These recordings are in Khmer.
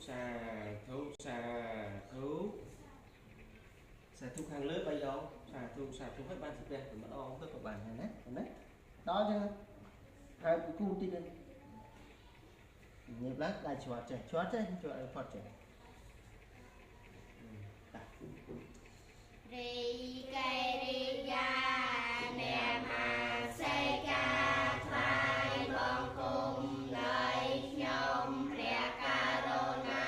សាធុសាធុសាធុខាងលើ3ដងសាធុសាធុឲ្យបានស្ពះម្ដងទៅក៏បានដែរណាណាដល់ចឹងហើយគូតិចញៀបឡើងដៃច្រត់ចេះច្រត់ចេះច្រត់ឲ្យផុតចេះតារីកេរិយាអ្នកមាសេកាថ្វាយបង្គំនៃខ្ញុំព្រះករុណា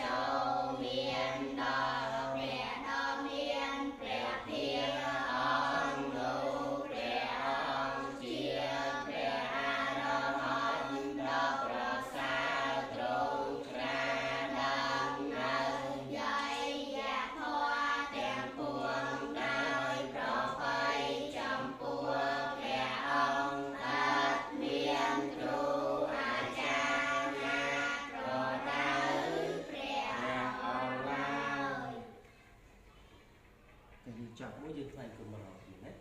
ចូលមានដល់ព្រះដ៏មានព្រះភិអង្គនោះព្រះអង្គជាព្រះអរហន្តដ៏ប្រសើរទ្រង់ត្រាដឹងនៅយាយធម៌ទាំងពួងដោយប្រពៃចំពោះព្រះអង្គឥតមានគ្រូអាចារ្យណាប្រដៅព្រះអង្គឡើយ តែយើងចាប់មួយយើងថ្លែងគុំម្ដងទៀតណា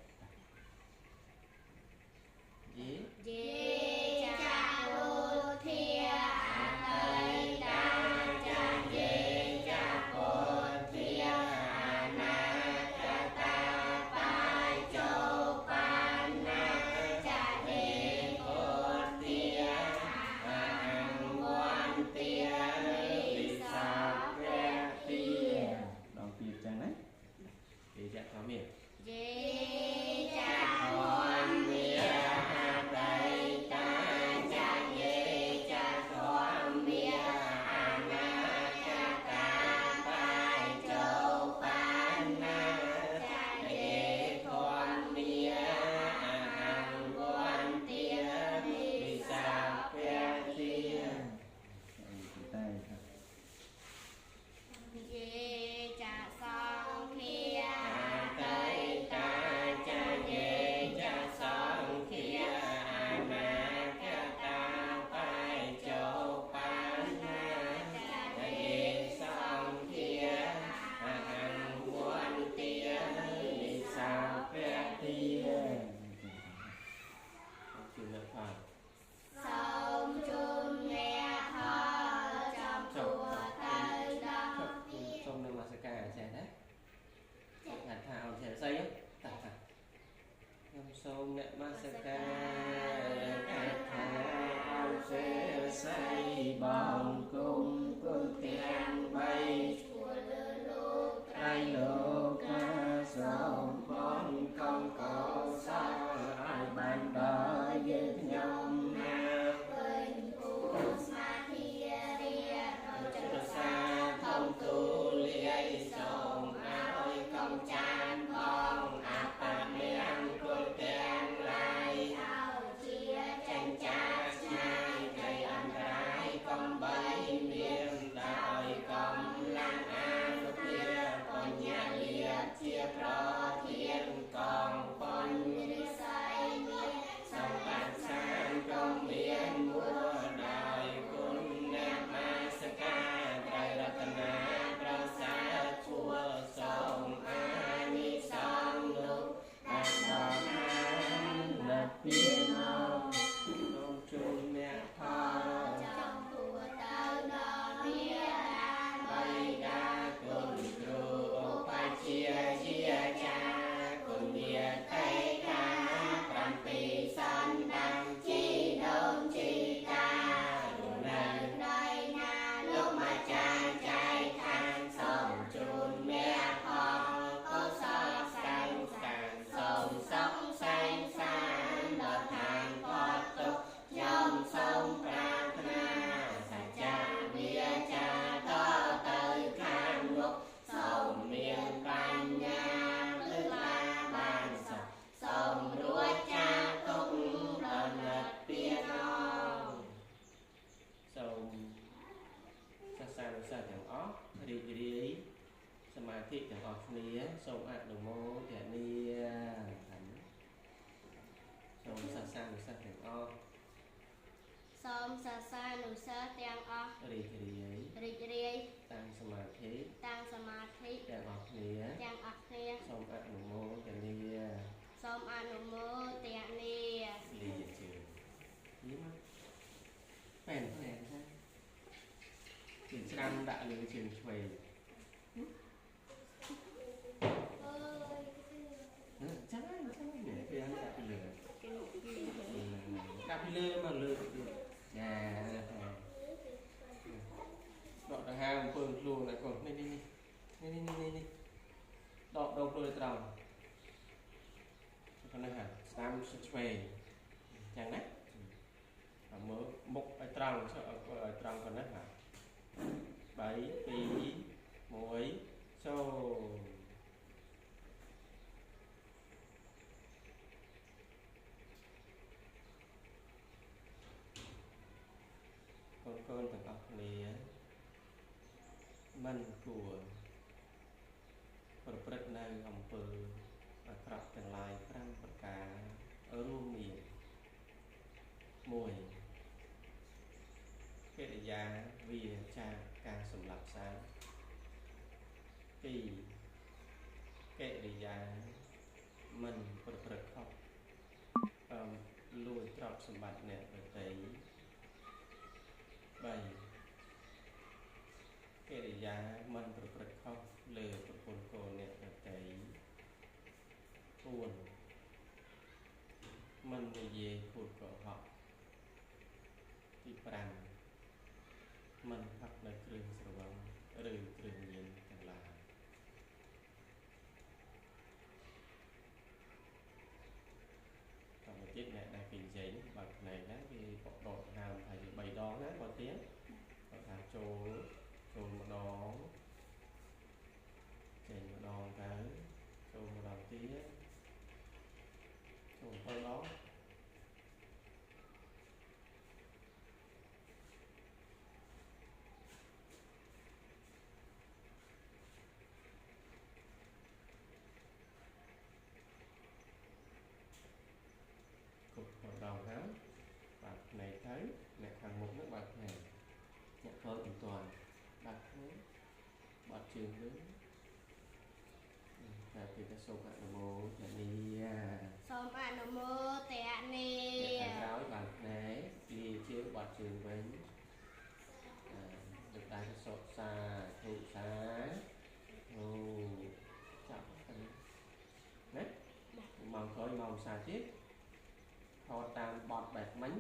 យេ យេចាពុទ្ធាអតីតាចាយេចាពុទ្ធាអនាគតាបច្ចុប្បន្នាចាយេពុទ្ធាអង្វន្ទានិសា វៈទាដងទៀតចឹងណាគេចាក់ថាមាន យេចាធម្មាអតីតាចាយេចាធម្មាអនាគតាបច្ចុប្បន្នាចាយេធម្មាអង្វន្ទានិសា វៈទាតែថា យេចាសង្ឃាអតីតាចាយេចាសង្ឃាអនាគតាបច្ចុប្បន្នាចាយេសង្ឃាអង្វន្ទា និសាវៈទាជឿនៅផង សូមជូនអ្នកផលចំពោះទៅដល់ សូមនមស្ការចេះណាថាថាអត់ចេះស្អីតាតាខ្ញុំសូមនមស្ការកថាអោសេស័យបងគុំគុណទាំងបី ឈួលលើលោក ត្រៃលោកាសូមបងកងកោសលឲ្យបានដល់យើងខ្ញុំណា ពេញពូស្មាធិរារច រសាធំទូលាយសូមឲ្យកុំចានផងអបមង្គលទាំងឡាយ ឲ្យជាចិញ្ចាឆ្ងាយ ជ័យអន្តរាយកុំបីមានដោយកម្លាំងអានុភាពបញ្ញាលាភជាប្រធានកងប៉ុន រិស័យមាន សម្បត្តិសានកុំមានមួដោយគុណនមស្ការត្រៃរតនាប្រសើរជួសូមអានិសង្សនោះបានដល់ឋាននិព្វានសូមជូនអ្នកផល ចំពោះទៅដល់មេដា បៃតាគុណគ្រូឧបជាជាចាគុណញាតិកា7សន្តានជីដូនជីតានៅ នៅណា លោកម្ចាស់ចែកឋានសូមជូនអ្នកផលកុសលសាងសានសូមសុខសែនសានដល់ឋានផុតទុក្ខខ្ញុំសូមប្រាថ្នាសច្ចវាចាតទៅខាងមុខសូមមានបញ្ញាភ្លឺថ្លាបានសុខសូមរួចចាកទុក្ខដល់និព្វានសូម សិស្សានុសិស្សទាំងអស់រីករាយសមាធិទាំងអស់គ្នាសូមអនុមោទនាសូមសិស្សានុសិស្សទាំងអស់ សូមសរសើរនុសិស្សទាំងអស់ រីករាយ រីករាយ តាំងសមាធិ តាំងសមាធិ ទាំងអស់គ្នា ទាំងអស់គ្នា សូមអនុមោទនា សូមអនុមោទនា លាជើងនេះមកបែនបែនថាជើងស្ដាំ ស្ដាំដាក់លើជើងឆ្វេងចឹងហើយចឹងនេះគេដាក់ពីលើដាក់ពីលើមកលើចាដកដង្ហើមពើខ្លួនឲ្យកូននេះនេះនេះនេះនេះនេះដកដងខ្លួនឲ្យត្រង់ប៉ុណ្ណេះហាស្ដាំឆ្វេងចឹងណាមើលមុខឲ្យត្រង់ឲ្យត្រង់ប៉ុណ្ណេះហា3 2 1ចូលកូនទាំងអស់គ្នាមិនគួរប្រព្រឹត្តនៅអំពើអាក្រក់ទាំងឡាយ5ប្រការរួមមាន1កិរិយាវាចាការសម្លាប់សត្វ2កិរិយាមិនប្រព្រឹត្តខុសលួចទ្រព្យសម្បត្តិអ្នកដទៃ3កិរិយាមិនប្រព្រឹត្តខុសលើប្រពន្ធកូនអ្នកដទៃ4មិននិយាយភូតកុហកទី5មិនផឹកនៅគ្រឿងស្រវឹងឬគ្រឿងញៀនទាំងឡាយតទៅទៀតអ្នកដែលគេនិយាយនេះបើកភ្នែកណាគេបកដកហើមថាជា3ដងណាបើទៀតបើថាចូលម្ដងចេញម្ដងទៅចូលម្ដងទៀតចូល7ដងគ្រប់ដងហើយបើកភ្នែកទៅអ្នកខាងមុខនោះបើកភ្នែកអ្នកក្រោយមិនទាន់បើកភ្នែកបាត់ជើងវិញតែគេទៅសូមអនុមោទនាសូមអនុមោទនាអ្នកខាងក្រោយបើកភ្នែកលាជើងបាត់ជើងវិញលើកដៃទៅសុខសាធុសាអូចាប់ទៅណាម៉ោងក្រោយម៉ោងសាទៀតថតតាមបត់បែបមិញ